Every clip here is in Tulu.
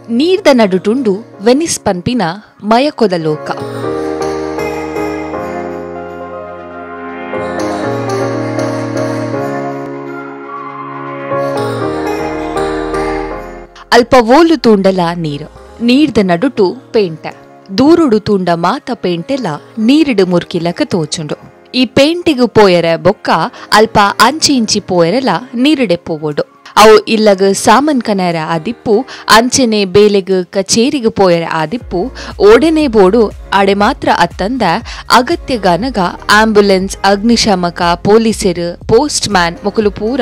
ನೀರ್ದ ನಡುಟುಂಡು ವೆನಿಸ್ ಪನ್ಪಿನ ಮಯಕೊದ ಲೋಕ. ಅಲ್ಪ ಓಲು ತೂಂಡಲ ನೀರು, ನೀರ್ದ ನಡುಟು ಪೇಂಟ, ದೂರುಡು ತೂಂಡ ಮಾತ ಪೇಂಟೆಲ ನೀರಿಡು ಮುರ್ಕಿಲಕ ತೋಚುಂಡು. ಈ ಪೇಂಟಿಗು ಪೋಯರ ಬೊಕ್ಕ ಅಲ್ಪ ಅಂಚಿ ಇಂಚಿ ಪೋಯರೆಲ ನೀರಿಡೆ ಪೋವೋಡು. ಅವು ಇಲ್ಲಗ ಸಾಮನ್ ಕನರ ಆದಿಪ್ಪು, ಅಂಚೆನೆ ಬೇಲೆಗ್ ಕಚೇರಿಗು ಪೋಯರ ಆದಿಪ್ಪು, ಓಡೆನೆ ಬೋಡು ಅಡೆ ಮಾತ್ರ ಅತ್ತಂದ ಅಗತ್ಯಗಾನಗ ಆಂಬ್ಯುಲೆನ್ಸ್, ಅಗ್ನಿಶಾಮಕ, ಪೊಲೀಸರು, ಪೋಸ್ಟ್ ಮ್ಯಾನ್ ಮೊಕಲು ಪೂರ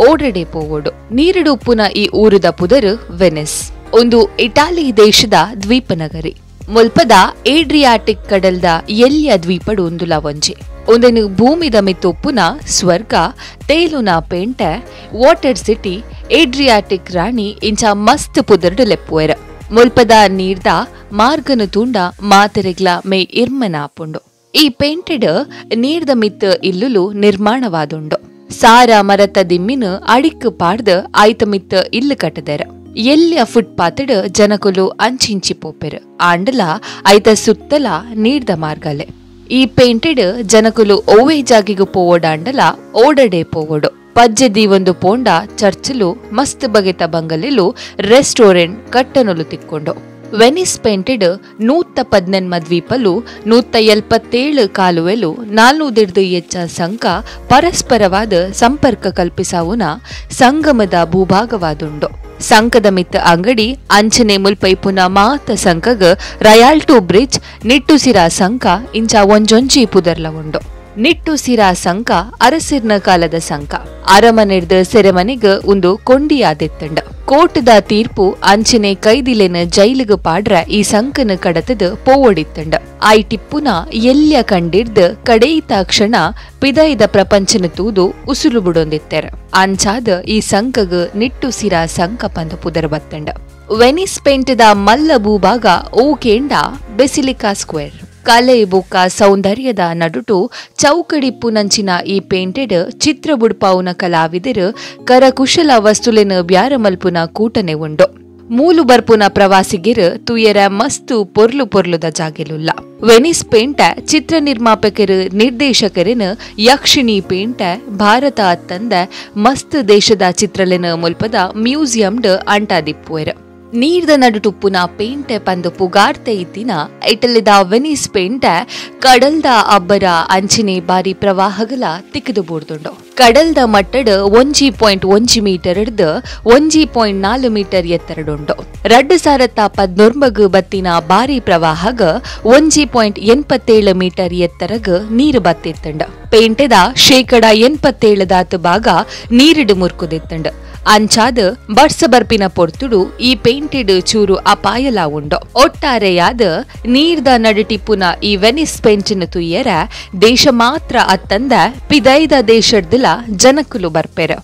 ಓಡೆಡೆ ಪೋವೋಡು. ನೀರಿಡು ಉಪ್ಪುನ ಈ ಊರುದ ಪುದರು ವೆನಿಸ್. ಒಂದು ಇಟಾಲಿ ದೇಶದ ದ್ವೀಪನಗರಿ. ಮುಲ್ಪದ ಏಡ್ರಿಯಾಟಿಕ್ ಕಡಲ್ದ ಎಲ್ಲಿಯ ದ್ವೀಪಡು ಒಂದುಲ ಒಂಜಿ. ಒಂದೆನು ಭೂಮಿದ ಮಿತ್ತೊಪ್ಪುನ ಸ್ವರ್ಗ, ತೇಲುನ ಪೇಂಟೆ, water city, Adriatic ರಾಣಿ ಇಂಚ ಮಸ್ತ್ ಪುದರ್ಡು ಲೆಪ್ಪುವೆರ್. ಮುಲ್ಪದ ನೀರ್ದ ಮಾರ್ಗನು ತೂಂಡ ಮಾತೆರೆಗ್ಲ ಮೇ ಇರ್ಮನಾಪುಂಡು. ಈ ಪೇಂಟೆಡ್ ನೀರ್ದ ಮಿತ್ ಇಲ್ಲುಲು ನಿರ್ಮಾಣವಾದುಂಡು. ಸಾರ ಮರತ ದಿಮ್ಮಿನ ಅಡಿಕ್ ಪಾಡ್ದ್ ಆಯ್ತ ಮಿತ್ ಇಲ್ಲು ಕಟ್ಟದೆರ್. ಎಲ್ಲಿಯ ಫುಟ್ಪಾತ್ಡ್ ಜನಕುಲು ಅಂಚಿಂಚಿ ಪೋಪೆರ್. ಆಂಡಲ ಐತ ಸುತ್ತಲ ನೀರ್ದ ಮಾರ್ಗಲೆ. ಈ ಪೇಂಟೆಡ್ ಜನಕುಲು ಓವೇ ಜಾಗಿಗು ಪೋವೋಡಾಂಡಲ ಓಡಡೆ ಪೋವೋಡು. ಪಜ್ಜೆ ದೀವೊಂದು ಪೋಂಡ ಚರ್ಚಲು, ಮಸ್ತ್ ಬಗೆತ ಬಂಗಲೆಲು, ರೆಸ್ಟೋರೆಂಟ್ ಕಟ್ಟನಲು ತಿಕ್ಕೊಂಡು. ವೆನಿಸ್ ಪೇಂಟೆಡ್ 118 ದ್ವೀಪಲು, 177 ಕಾಲುವೆಲು, 400 ಹೆಚ್ಚ ಸಂಕ ಪರಸ್ಪರವಾದ ಸಂಪರ್ಕ ಕಲ್ಪಿಸಾವುನ ಸಂಗಮದ ಭೂಭಾಗವಾದುಂಡು. ಸಂಕದ ಮಿತ್ತ ಅಂಗಡಿ, ಅಂಚನೆ ಮುಲ್ಪೈಪುನ ಮಾತ ಸಂಕಗ ರಯಾಲ್ಟೋ ಬ್ರಿಡ್ಜ್, ನಿಟ್ಟುಸಿರಾ ಸಂಕ ಇಂಚ ಒಂಜೊಂಜಿ ಪುದರ್ಲ ಉಂಡು. ನಿಟ್ಟುಸಿರಾ ಸಂಕ ಅರಸಿರ್ನ ಕಾಲದ ಸಂಕ. ಅರಮನೆಡ್ದ ಸೆರೆಮನೆಗ್ ಒಂದು ಕೊಂಡಿಯಾದೆತ್ತಂಡ. ಕೋಟದ ತೀರ್ಪು ಅಂಚನೆ ಕೈದಿಲೆನ ಜೈಲಿಗೆ ಪಾಡ್ರ ಈ ಸಂಕನ ಕಡತದ ಪೋವಡಿತ್ತಂಡ. ಆಯ್ಟಿಪ್ಪುನ ಎಲ್ಯ ಕಂಡಿಡ್ದ ಕಡೆಯಿತ ಕ್ಷಣ ಪಿದೈದ ಪ್ರಪಂಚನ ತೂದು ಉಸುಲು ಬುಡೊಂದಿತ್ತೆರ್. ಅಂಚಾದ ಈ ಸಂಕಗ್ ನಿಟ್ಟುಸಿರಾ ಸಂಕ ಪಂದ ಪುದರ್ ಬತ್ತಂಡ. ವೆನಿಸ್ ಪೇಂಟದ ಮಲ್ಲ ಭೂಭಾಗ ಓಕೇಂಡ ಬೆಸಿಲಿಕಾ ಸ್ಕ್ವೇರ್. ಕಲೆ ಬೊಕ್ಕ ಸೌಂದರ್ಯದ ನಡುಟು ಚೌಕಡಿಪ್ಪುನಂಚಿನ ಈ ಪೇಂಟೆಡ್ ಚಿತ್ರ ಬುಡ್ಪಾವುನ ಕಲಾವಿದರು ಕರಕುಶಲ ವಸ್ತುಲೆನ ಬ್ಯಾರ ಮಲ್ಪುನ ಕೂಟನೆ ಉಂಡು. ಮೂಲು ಬರ್ಪುನ ಪ್ರವಾಸಿಗರು ತುಯರ ಮಸ್ತು ಪೊರ್ಲು ಪೊರ್ಲುದ ಜಾಗೆಲುಲ್ಲ. ವೆನಿಸ್ ಪೇಂಟ ಚಿತ್ರ ನಿರ್ಮಾಪಕರು ನಿರ್ದೇಶಕರಿನ ಯಕ್ಷಿಣಿ ಪೇಂಟ ಭಾರತ ಅತ್ತಂದ ಮಸ್ತ್ ದೇಶದ ಚಿತ್ರಲೆನ ಮುಲ್ಪದ ಮ್ಯೂಸಿಯಂಡ್ ಅಂಟಾದಿಪ್ಪುವೆರ್. ನೀರ್ದ ನಡುಟುಪ್ಪುನ ಪೇಂಟೆ ಪಂದು ಪುಗಾರ್ತೆ ಇತ್ತಿನ ಇಟಲಿದ ವೆನಿಸ್ ಪೇಂಟೆ ಕಡಲ್ದ ಅಬ್ಬರ ಅಂಚಿನೆ ಬಾರಿ ಪ್ರವಾಹಗಳ ತಿಕ್ಕಿದು ಬೋರ್ದುಂಡು. ಕಡಲ್ದ ಮಟ್ಟಡ್ 1.1 ಮೀಟರ್ ಹಿಡ್ದು 1.4 ಮೀಟರ್ ಎತ್ತರಡುಂಡು. 2019 ಬತ್ತಿನ ಬಾರಿ ಪ್ರವಾಹಗ 1.87 ಮೀಟರ್ ಎತ್ತರಗ ನೀರು ಬತ್ತಿತ್ತಂಡ. ಪೇಂಟೆದ 87% ಭಾಗ ನೀರಿಡು ಮುರ್ಕುದಿತ್ತಂಡ. ಅಂಚಾದ ಬರ್ಸ ಬರ್ಪಿನ ಪೊರ್ತುಡು ಈ ಪೇಂಟೆಡ್ ಚೂರು ಅಪಾಯಲ ಉಂಡು. ಒಟ್ಟಾರೆಯಾದ ನೀರ್ದ ನಡುಟಿಪ್ಪುನ ಈ ವೆನಿಸ್ ಪೇಂಟಿನ ತುಯ್ಯರ ದೇಶ ಮಾತ್ರ ಅತ್ತಂದ ಪಿದೈದ ದೇಶಡ್ದಲ ಜನಕುಲು ಬರ್ಪೆರ್.